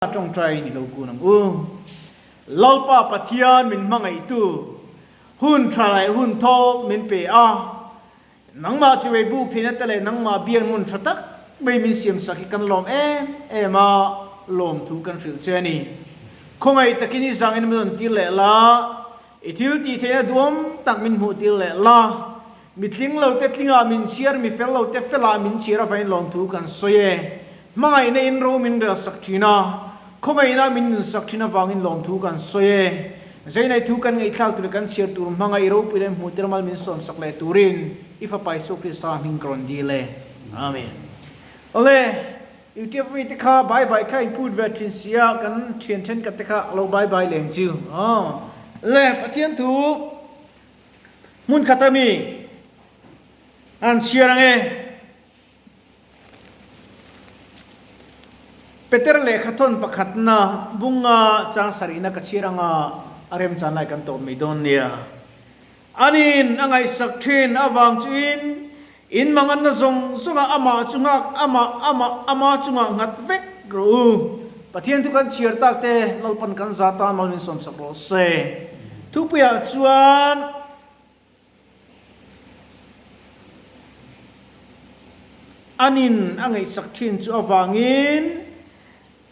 Ṭawngṭai ni lo kun ang u. Lalpa Pathian min hmangaihtu, hun ṭha leh hun thawk min pe a. Nangmah chiwei buk theihna te leh nangmah biak hmun ṭha tak mai min siamsak hi kan lawm em em a, lawmthu kan hrilh che a ni. Khawngaih takin i zangin min rawn tir leh la, i thil tih theihna duhawm tak min hmuh tir leh la. Mi tling lo te tlingah min chhiar, mi fel lo te felah min chhiar avangin lawmthu kan sawi e. Hmangaihna in ro min rel sak thin a, khawngaihna min nun sak thin avangin lawmthu kan sawi e. Zeinai thu kan ngaihthlak tur leh kan chhiar tur hmangaih ropui leh hmuh tir mal min sawm sak leh turin i Fapa Isua Krista hming ka rawn dil e. Amen. Awle, YouTube mi te kha bye bye kha in put ve thin sia, kan thian thenkhat te kha lo bye bye leng chu. Aw. Le, Pathian thu. Hmun khat a mi an chhiar ang e. Peter lehkhathawn pakhatna bunga chang sarihna ka chhiar anga a remchan lai kan tawp mai dawn nia. Anin a ngaihsak thin avang chuin in manganna zawng zawngah amah chu nghak amah amah ama chungah nghat vek rawh u. Pathian thu kan chhiar tak te Lalpan kan za tan mal min sawmsak rawh se. Thupuiah chuan anin a ngaihsak thin chu avangin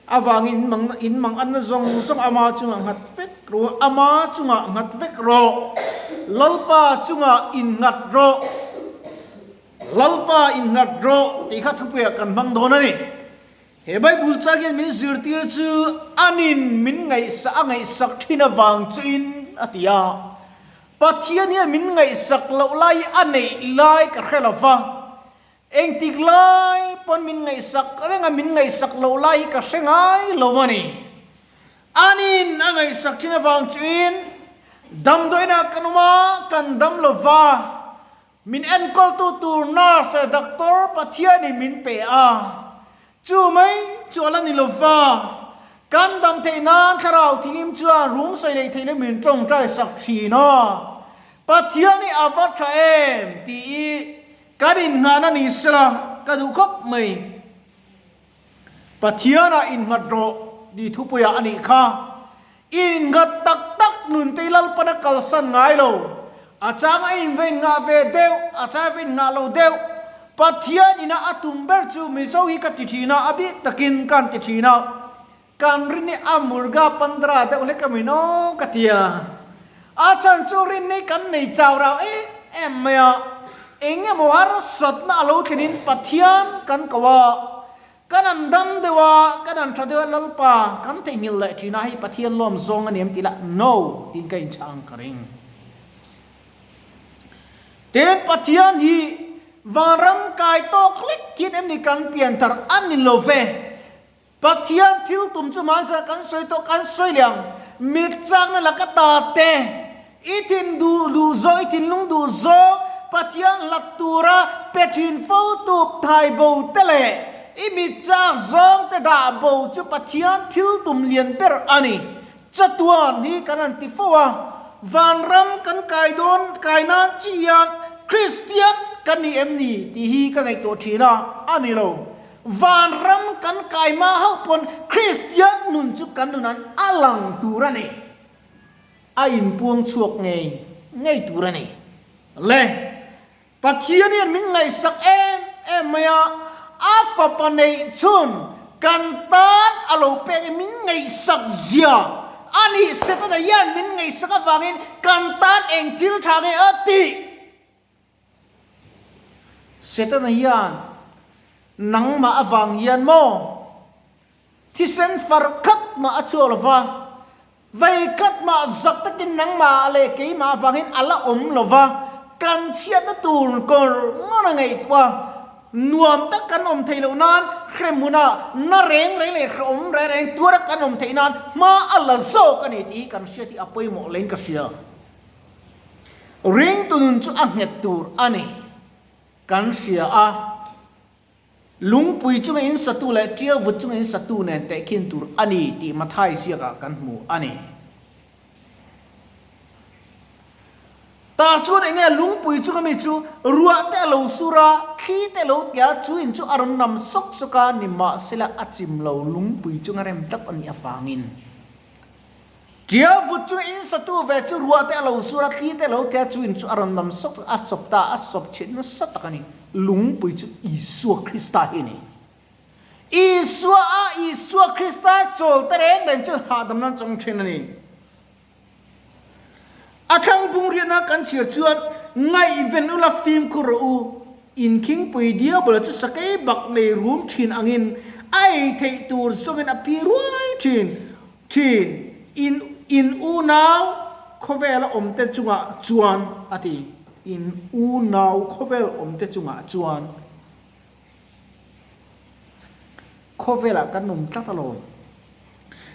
avangin in mang in mang anna zawng zawng ama chungah nghat vek rawh ama chungah nghat vek rawh Lalpa chungah in nghat rawh Lalpa in nghat rawh tih kha thupuiah kan hmang dawn a ni. He Bible chang hian min zirtir chu anin min ngaihsak a ngaihsak thin avang chuin a ti a. Pathian hian min ngaihsak loh lai a neih lai ka hre lo va, engtik lai pawn min ngaihsak reng a, min ngaihsak loh lai hi ka hre ngai lo a ni. Anin a ngaihsak thin avang chuin damdawiinah kan awm a, kan dam lo va. Min enkawltu tur nurse leh doctor Pathianin min pe a, chu mai chu a la ni lo va, kan dam theih nan thlarau thilim chuan rum sawi leh theih loh min tawngtai sak thin a, Pathian hi a va tha em tih i kan inngahna ni sela ka duh khawp mai. Pathianah innghat rawh tih thupuiah a nih kha. I innghat tak tak nun te i Lalpan a kalsan ngai lo. A chang a inve inngah ve deuh, a chang a ve inngah lo deuh. Pathian ina a tum ber chu Mizo hi ka ti thin a, a bik takin kan ti thin a. Kan rin hi a murga pandra deuh hlek a min aw ka ti a. A chhan chu rin hi kan nei chau rau em em mai a. Eng emaw harsatna a lo thlenin Pathian kan ko a, kan an dam deuh a, kan an tha deuh a, Lalpa kan theihnghilh leh thin a, hei Pathian lawm zawng a ni em tih lah no tiin ka inchhang ka ring. Tin, Pathian hi vanram kai tawk hlek hian em ni kan pianthar a ni lo ve. Pathian thil tum chu hmansa kan sawi tawh kan sawi leh ang. Mit chakna laka ta te, i thin duh duh zawng, i thinlung duh zawng Pathian hlat tura pe thin fo tup thai bo te leh i mit chak zawng te dah bo chu Pathian thil tum lian ber a ni. Chatuan hi kan han ti fo a, vanram kan kai dawn kai nan chi hian Kristian kan ni em ni tih hi ka ngaihtuah thin a, a ni lo. Vanram kan kai hma hauh pawn Kristian nun chu kan nun an a lang tur a ni. A inpuang chhuak ngei ngei tur a ni. Le, Pathian hian min ngaihsak em em mai a, a fapa neih chhun kan tan a lo pek in min ngaihsak zia a nih Setana hian min ngaihsak avangin kan tan eng thil tha nge a tih. Setana hian nangmah avang hian maw thisen far khat mah a chhuak lo va, vei khat mah zak takin nangmah leh keimah avangin a la awm lo va, kan chhiatna tur kawr ngawr a ngaihtuah nuam tak kan awm theih loh nan hremhmunah na reng reng leh hrehawm reng reng tuara kan awm theih nan hma a la zawk a ni tih hi kan hriat hi a pawimawh leng ka hria. Ringtu nun chu a nghet tur a ni. Kan hria a, lungpui chunga in satu leh tiau vut chunga in satu nen tehkhin tur a ni tih Mathai ziakah kan hmu a ni. Tah chuan eng nge lungpui chunga mi chu ruah te a lo sur a, thli te a lo tia a, chu in chu a rawn nam sawk sawk a, nimahsela a chim lo lungpui chunga rem tlat a nih avangin. Tia vut chunga in satu ve chu ruah te a lo sur a, thli te a lo tia a, chu in chu a rawn nam sawk a, sawp ta, a sawp chhiat nasa tak a ni. Lungpui chu Isua Krista hi a ni. Isua a Isua Krista chawl te reng reng chuan hahdam nan chawng thin a ni. A thlang bung riahna kan chhiar chuan ngaihven ula fimkhur rawh u, inkhingpui diabola chu sakei bak nei rum thin angin a ei theih tur zawngin a pi ruai thin thin in in unau khawvela awmte chungah chuan a ti in unau khawvel awmte chungah chuan. Khawvelah kan awm tlat alawm.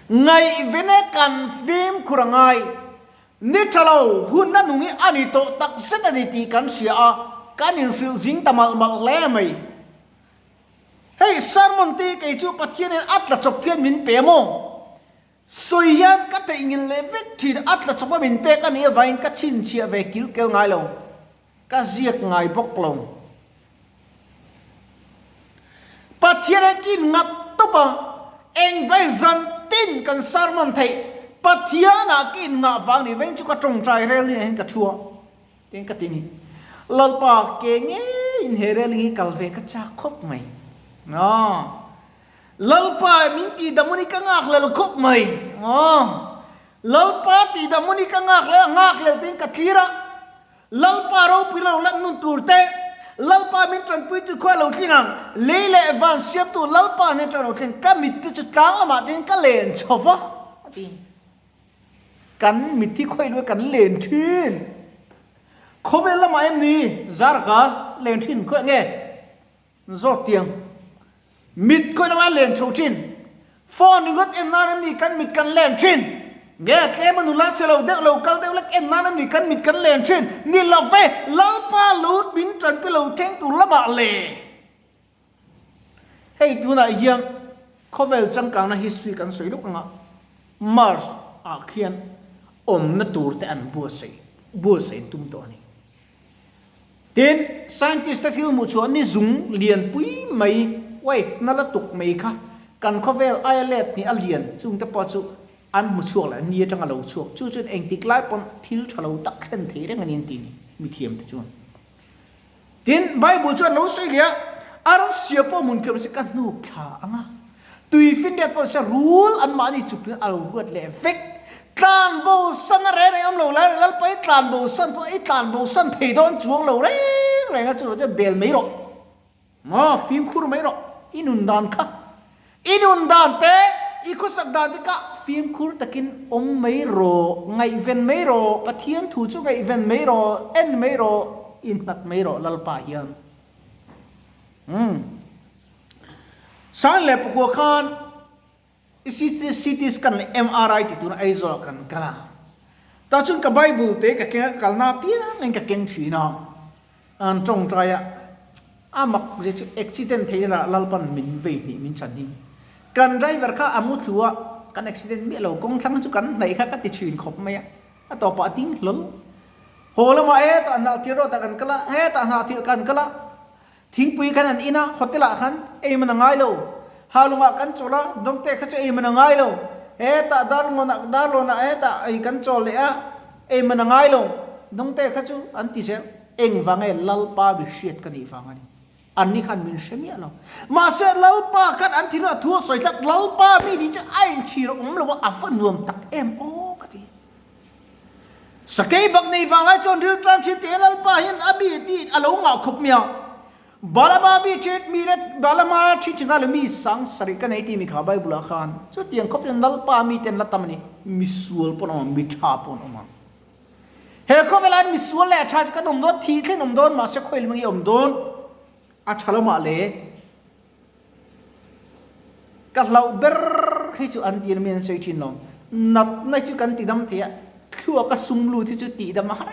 Ngaihvene kan fimkhur a ngai. Ni tha lo, hun a nung hi a ni tawh tak zet a ni tih kan hria a, kan inhrilh zing ta malh malh hle mai. Hei sermon te kei chu Pathianin a tla chawp hian min pe maw? Sawi hian ka theihnghilh leh vek thin, a tla chawpa min pek a nih avangin ka chhinchhiah ve kilkel ngai lo. Ka ziak ngai bawk lo. Pathian a kin ngat tawp a, eng vai zan tin kan sermon theih Pathian ah ka in ngah vang ni veng chu ka tawngtai rel ni ah hian ka thu a, tin ka ti ni. Lalpa ke ngei in he rel hi kal ve ka chak khawp mai. Aw. Lalpa min tih dam hun hi ka ngak lel khawp mai. Aw. Lalpa tih dam hun hi ka ngak lel a, ngak lel tin ka thlir a. Lalpa ropui lo lan nun tur te, Lalpa min tanpuitu khaw lo tling ang, lei leh van siamtu Lalpa hnen tan lo tling, ka mit te chu tlang lamah te hian ka len chho va, a ti. Kan mit hi khawi luai kan len thin. Khawvel lamah em ni Zaraka len thin khawi nge? Zawt tiang. Mit khawi lama len chho thin. Phone ringawt en nan em ni kan mit kan len thin. Nge tlem a nula che lo deuh lo kal deuh lek en nan em ni kan mit kan len thin. Ni lo ve, Lalpa lut min tanpi lo thleng tur lamah le. Hei tunah hian khawvel changkangna history kan sawi lawk anga Mars ah khian awmna tur te an buatsaih buatsaih an tum tawh a ni. Tin, scientist te thil hmuh chhuah ni zung lian pui mai, wave na la tuk mai kha kan khawvel aia let hnih a lian chung te pawh chu an hmu chhuak leh ni atanga lo chhuak. Chu chuan engtik lai pawn thil tha lo tak thlen thei reng a ni an ti ni, mithiam te chuan. Tin, Bible chuan lo sawi leh a, Arsia pawh hmun thiam se ka hnuk thla ang a, tui finriat pawh se rul anmahni chuk in a lo huat leh vek. Tlan bo san a reng reng awm lo lai Lalpa i tlan bo san pawh i tlan bo san thei dawn chuang lo reng reng a chuvang chuan bel mai rawh maw fimkhur mai rawh i nun dan kha i nun dan te i khawsak dan te kha fimkhur takin awm mai rawh ngaihven mai rawh Pathian thu chu ngaihven mai rawh en mai rawh innghat mai rawh Lalpa hian umm Sang leh pakua khan CT scan leh MRI ti tuna Aizawl kan kal a. Tah chuan ka Bible te ka keng a, ka kalna apiangin ka keng thin a. An tawngtai a, a mak zia chu accident theih na lah Lalpan min vei hnih min chhan hi. Kan driver kha a mu thlu a, kan accident miah lo, kawng thlang chu kan hnaih kha ka ti thin khawp mai a, a tawpah a ding hlawl. Haw lamah hetah hnah thil rawt ah kan kal a, hetah hnah thil kan kal a, Thingpui khan an in a, hotel ah khan ei man a ngai lo. Halungah kan chawl a, dawngte kha chu ei man a ngai lo. Hetah Darlawnah Darlawnah hetah ei kan chawl leh a, ei man a ngai lo. Dawngte kha chu an ti zel. Engvang nge Lalpa mi hriat ka nih vang a ni. Anni khan min hre miah lo. Mahse Lalpa khan an thinlung a thu a sawi tlat, Lalpa mi nih chu a inchhir awm lo a, a va nuam tak em aw ka ti. Sakei bak nei vang lai chuan rilṭam thin teh Lalpa hian a mi tih a lo ngah khawp mai a. Balama mi ṭhet mi le Balama ṭhi ṭhi nghal mi sang sarih ka nei tih mi kha Bible ah khan chutiang khawp chuan Lalpa mi ten la tam a ni. Mi sual pawh an awm ang, mi ṭha pawh an awm ang. He khawvelah hian mi sual leh a ṭha chu kan awm dawn, thih thleng awm dawn mahse khawi lam nge awm dawn a ṭha lamah le. Ka hlauh ber hi chu an ti a mi an sawi thin lo. Natna chu kan ti dam thei a, thluaka sum lut hi chu tih dam a har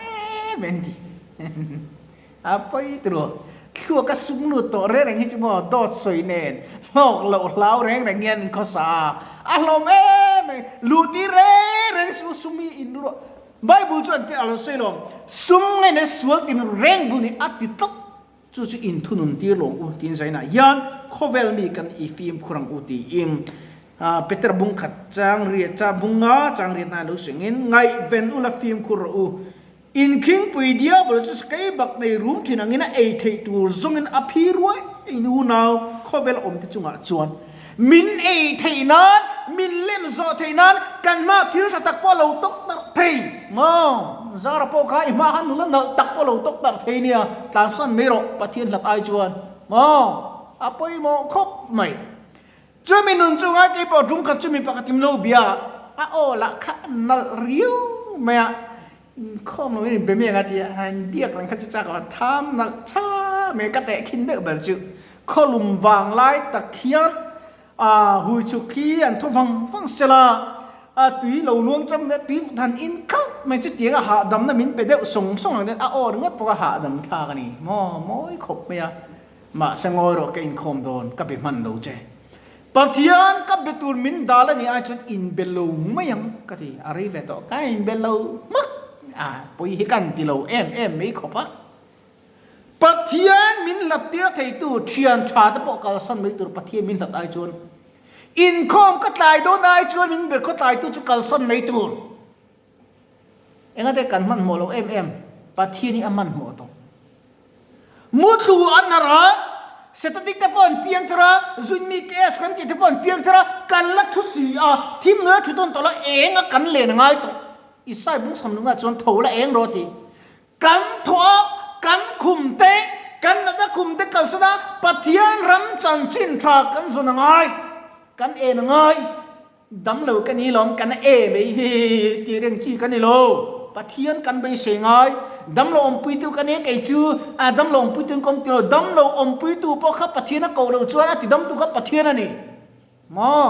em em ti. A pawi turu. Thluaka sum lut tawh reng reng hi chu maw dawt sawi nen hlawk loh hlau reng reng hian in khawsa a. A hlawm em em. Luh tir reng reng su sum hi in ruah. Bible chuan ti a lo sawi lo, sum ngaina sual tin reng bul ni a ti tlat. Chu chu inthunun tir lo ang u tiin zainah hian khawvel mi kan i fimkhur ang u tiin Peter bung khat chang riat cha bunga chang riat nai lo sengin ngaihven ula fimkhur rawh u. Inkhingpui diabol chu sakei bak nei rum thin angin a ei theih tur zawngin a phi ruai in unau khawvel awmte chungah chuan min ei theih nan, min lem zawh theih nan kan hma thil tha tak pawh a lo tawk tarh thei maw? Zara pawh kha i hma khan nula nalh tak pawh a lo tawk tarh thei nia, tlansan mai rawh Pathian hlat ai chuan maw? A pawimawh khawp mai. Chumi nun chu ngai kei pawh tum khat chumi pakhat in lo bia a aw lah kha a nalh riau mai a, inkhawm lo in inbe mai ang a ti a, han biak reng kha chu chak a tham nalh tha mai ka teh khin deuh ber chu khawlum vang lai tak hian a hui chhuk hi an thaw vang vang sela a tui lo luang cham leh tui han in khalh mai chu tiang a hahdamna min pe deuh sawng sawng ang a aw ringawt pawh a hahdam thlak a ni maw mawi khawp mai a. Mahse ngawi rawh ka inkhawm dawn, ka be hman lo che. Pathian ka be tur min dal a nih ai chuan inbe lo mai ang ka ti, a rei ve tawh, ka inbe lo hmak a, pawi hi kan ti lo em em mai khawp a. Pathian min hlat tir theitu thian tha te pawh kalsan mai tur Pathian min hlat ai chuan inkhawm ka tlai dawn ai chuan min be khaw tlaitu chu kalsan mai tur. Engate kan hmanhmawh lo em em, Pathian hi a hmanhmawh tawh. Mutlu an har a, Setatic te pawh an piang thar a, Zunmi KS kan tih te pawh an piang thar a, kan la thu si a, thim nuaia thu dawn tawh la eng a kan len a ngai tawh. Isai bung sam lungah chuan tho la eng rawh a ti. Kan thaw a, kan khum te, kan natna khum te kalsan a, Pathian ram chanchin tha kan zawn a ngai, kan en a ngai. Dam lo ka ni lawm, kan e mai hi tih reng chi ka ni lo. Pathian kan beisei ngai. Dam lo awmpuitu ka ni kei chu, a dam lo awmpuitu in ka awm ti lo. Dam lo awmpuitu pawh kha Pathian a koh loh chuan a ti damtu kha Pathian a ni. Maw?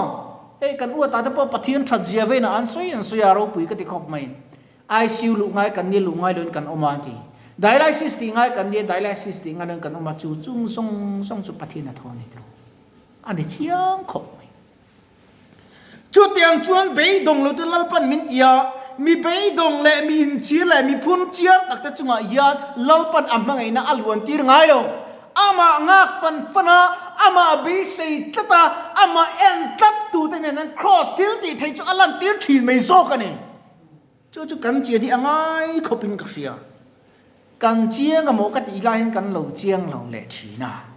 Hei kan uatah te pawh Pathian that zia vein an sawi an sawi a, ropui ka ti khawp mai. ICU luh ngai kan ni, luh ngai loin kan awm a an ti. Dialysis tih ngai kan ni, dialysis tih ngai loin kan awm a, chu chung zawng zawng chu Pathian a thaw a ni tilo. A ni chiang khawp mai. Chutiang chuan beidawng lotu Lalpan min ti a, mi beidawng leh mi inchhir leh mi phun chiar takte chungah hian Lalpan a hmangaihna a luan tir ngai lo. Amah ngak fan fan a, amah beisei tlat a, amah en tlat tute nen an kraws thil tih theih chu a lantir thin mai zawk a ni. Chu chu kan chian hi a ngai khawpin ka hria. Kan chiang a maw ka tih lai hian kan lo chiang lo leh thin a.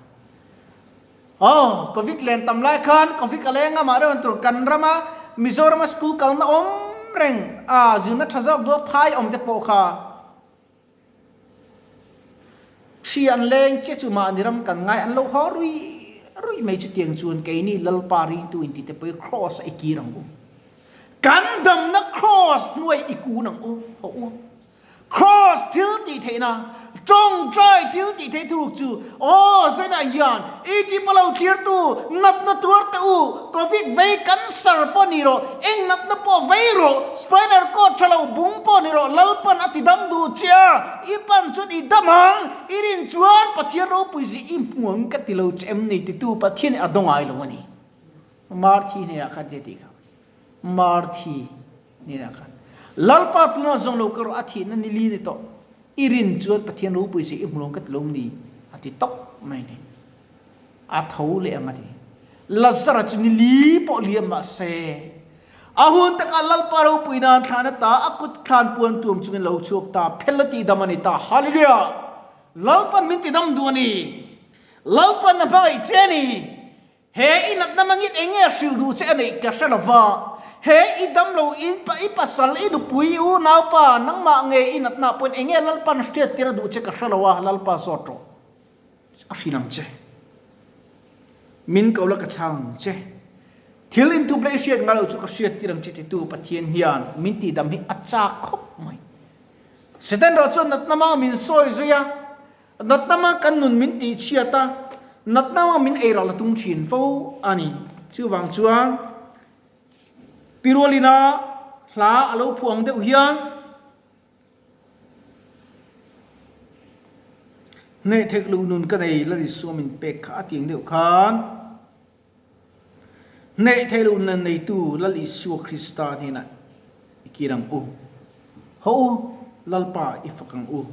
Aw, Covid len tam lai khan Covid a leng a mah deuh an tur kan rama Mizorama school kalna awm reng a zirna tha zawk duak phai awm te pawh kha hri an leng chiah chu mahni ram kan ngai an lo haw rui rui mai chutiang chuan keini Lalpa ringtu intih te pawh hi Kraws a i kir ang u. Kan damna Kraws hnuai i kun ang u, haw u. Kraws thil tih theihna, tawngtai thil tih theih thuruk chu, Aw, Zainah hian i ti pawh lo thlirtu, natna tuar teh u, Covid vei cancer pawh ni rawh, eng natna pawh vei rawh, spinal cord tha lo bung pawh ni rawh, Lalpan a ti dam duh che a, i pan chuan i dam ang, i rin chuan Pathian ropui zia i hmu ang ka ti lo che em ni titu Pathian a dawngai lo a ni. Marthi hnenah khan ti a tih kha. Marthi hnenah khan, Lalpa tunah zawng lo ka rawh, a thihna ni li ni tawh, i rin chuan Pathian ropui zia i hmu lo ka ti lo ni, a ti tawp mai ni. A tho leh ang a ti. Lazara chu ni li pawh liam mah se, a hun takah Lalpa ropui nan thlan a ta, a kut thlan puan tuam chungin lo chhuak ta, phel a tihdam a ni ta. Hallelujah! Lalpan min tidam duh a ni. Lalpan a hmangaih che a ni. He i natna mangin eng nge a hrilh duh che a neih ka hre lo va, he i damlo i i pasal, i nupui, i unaupa, nangmah nge i natna pawhin eng nge Lalpa'n hriattir a duh che ka hre lo a, Lalpa zawt rawh, a hrilh ang che. Min ko la ka chhang ang che. Thil inthup leh i hriat ngai lo chu ka hriattir ang che titu Pathian hian min tihdam hi a chak khawp mai. Satan rawh chuan natna mang min sawi zui a, Natna mah kan nun min tihchhiat a, natna mah min ei ral a tum thin fo a ni. Chuvang chuan Pi Rualina hla a lo phuah ang deuh hian Hneh theih loh nun ka nei la Isua min pek kha a ti ang deuh khan Hneh theih loh nun neitu Lal Isua Krista hnenah i kir ang u. Haw u, Lalpa i fak ang u.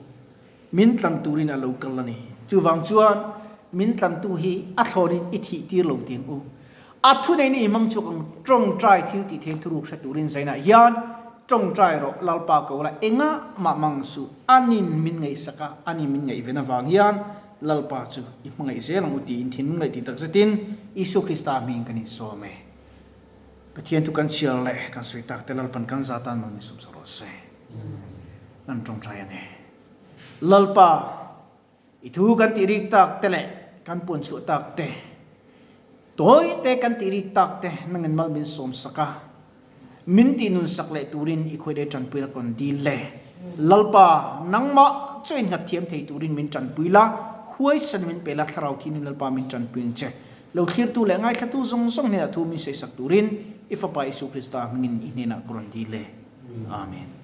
Min tlan turin a lo kal a ni. Chuvang chuan min tlantu hi a thlawnin i thih tir lo tiang u. A thuneihna i hmang chhuak ang tawngtai thil tih thein thuruk hre turin zainah hian tawngtai rawh Lalpa ko la engah mah mang suh anin min ngaihsak a, anin min ngaihven avang hian Lalpa chu i hmangaih zel ang u tiin thinlung leh tih takzetin Isua Krista hming kan insawm e. Pathian thu kan chhiar leh kan sawi tak te Lalpan kan za tan mal min sawm sak rawh se. Kan tawngtai a ni. Lalpa, i thu kan tih rik tak te leh kan puan chhuah tak te, tawi te kan tih rik tak te nangin mal min sawm sak a, min tih nun sak leh turin i khawi leh tanpui la rawn dil le. Lalpa, nangmah chaw innghat thiam thei turin min tanpui la, huaisan min pe la, thlarau thinin Lalpa min tanpui ang che. Lo thlirtu leh ngaithlatu zawng zawng hnenah thu min sawisak turin i Fapa Isu Krista hmingin i hnenah ka rawn dil e. Amen.